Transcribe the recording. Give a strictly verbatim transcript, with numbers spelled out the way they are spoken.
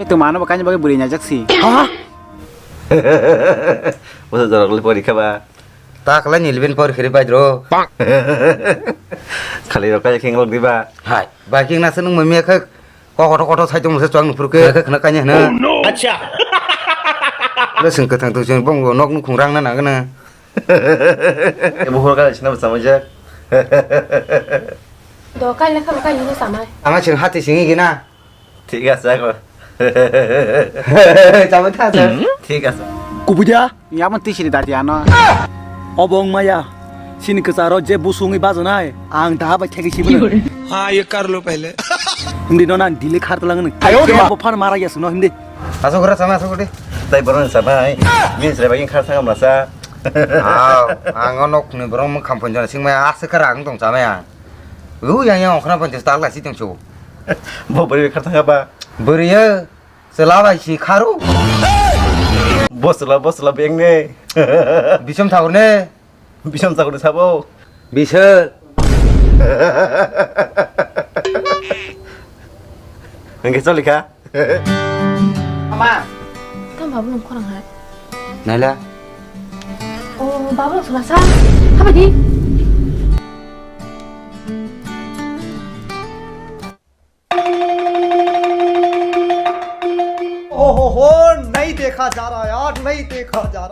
Tongma ano bo kaini bagwi bwrwi naijak si. Bwsa jorok le porikha ba. Ta khlai ni eleven por khiri bai dro. Khali rok kai kheng lok diba. Hai, bai kheng na se nung mami kha. Ko koto koto sai tong se chwng nupur ke kha khna kaini hna. Acha. Le sing kwthang to jeng bong nok nu khung rang na nang na. Ebo hor ka sina bwsa mo je. Do kai le kha kai ni samai. Ama sing hati sing gi na. Thik ase, ako. Chama tha, sir. Thik ase. Kubuja? Yamon tisiri dati ano. Obo wng maya. Sini kwcharo je busungwi bajonai, ang daha bai thegi siboni. Ha, ye kar lo pehle. Hindi no nan dile khar talang ni. Ayo, ma. Bo phar mara yasno hindi. Aso gora sama aso gode. Tai boron sama ai. Min sre bagin khar sanga masa. Ah, ang nok ni borong mung kham ponjana sing maya ase kar ang tong sama ya. U yang yang okna ponjana tak la si tong chu. Bo bwrwi kha thanga ba? Bwrwi ya, chwla bai si kharu. Bo chwla, bo chwla beng ne. Bisom thakur ne. Bisom thakur ne sabo. Bisal. Hingke choli kha. Ama. Tam babu nung khorang hai. Naila. O babu nung sula sa. Apa di? ओहो हो, नहीं देखा जा रहा यार, नहीं देखा जा रहा।